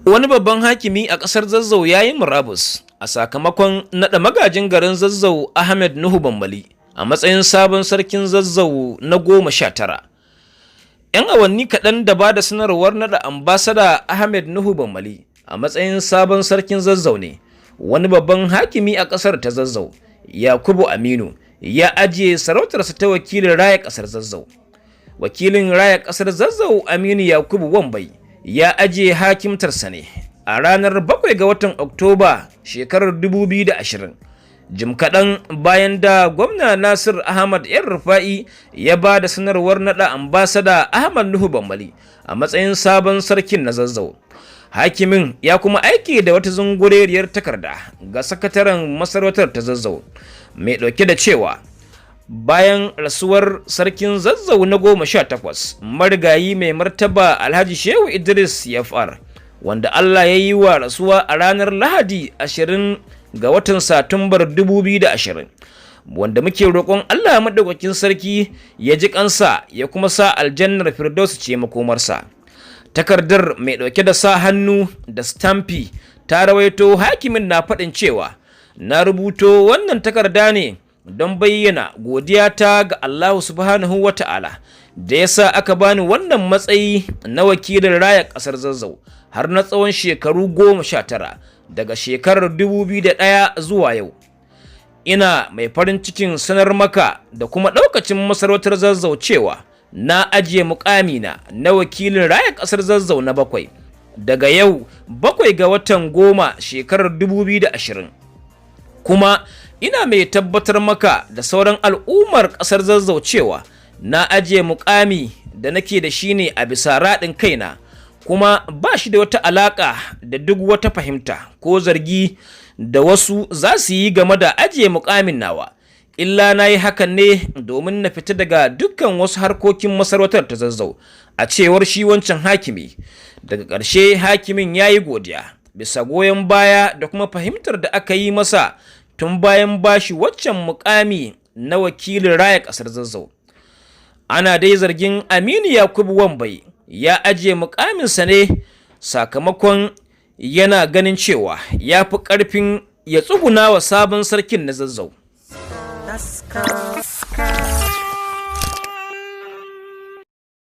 Wani babban hakimi a ƙasar Zazzau ya yi murabus a sakamakon naɗa magajin garin Zazzau Ahmed Nuhu Bambali a matsayin sabon sarkin Zazzau na 19. 'Yan awanni kaɗan da ba da sanarwar naɗa Ambasada Ahmed Nuhu Bambali a matsayin sabon sarkin Zazzau ne, wani babban hakimi a ƙasar ta Zazzau, Yakubu Aminu, ya ajiye sarautarsa ta wakilin raya ƙasar Zazzau. Wakilin raya ƙasar Zazzau Aminu Yakubu Wambai ya ajiye hakimtarsa ne a ranar 7 ga watan Oktoba shekarar 2020. Jim kaɗan bayan da gwamna Nasir Ahmad Yan Rufa'i ya ba da sanarwar naɗa Ambasada Ahmad Nuhu Bambali a matsayin sabon sarkin na Zazzau. Hakimin ya kuma aiki da wata zungureriyar takarda ga sakataren masarautar ta Zazzau mai ɗauke da cewa bayan rasuwar sarkin Zazzau na 18, marigayi mai martaba Alhaji Shehu Idris Yafar, wanda Allah ya yi wa rasuwa a ranar Lahadi 20 ga watan Satumbar 2020, wanda muke roƙon Allah maɗaukakin sarki ya ji kansa ya kuma sa aljannar Firdausu ce makomarsa. Takardar mai ɗauke da sa hannu da stamfi ta rawaito hakimin na faɗin cewa, "Na rubuto wannan takarda ne don bayyana godiyata ga Allahu subhanahu wa ta'ala da ya sa aka bani wannan matsayi na wakilin raya ƙasar Zazzau har na tsawon shekaru 19 daga shekarar 2001 zuwa yau. Ina mai farin cikin sanar maka da kuma ɗaukacin masarautar Zazzau cewa na ajiye mukamina na wakilin raya ƙasar Zazzau na bakwai daga yau 7 ga watan 10 shekarar 2020. Kuma ina mai tabbatar maka da sauran al'ummar ƙasar Zazzau cewa na ajiye mukami da nake da shi ne a bisa raɗin kaina, kuma ba shi da wata alaƙa da duk wata fahimta ko zargi da wasu za su yi game da ajiye mukamin nawa, illa na yi hakan ne domin na fita daga dukkan wasu harkokin masarautar ta Zazzau," a cewar shi wancan hakimi. Daga ƙarshe hakimin ya yi godiya bisa goyon baya da kuma fahimtar da aka yi masa tun bayan bashi waccan mukami na wakilin raya ƙasar Zazzau. Ana dai zargin Aminu Yakubu Wambai ya ajiye mukaminsa ne sakamakon yana ganin cewa ya fi ƙarfin ya tsuguna wa sabon sarkin na Zazzau. Taska.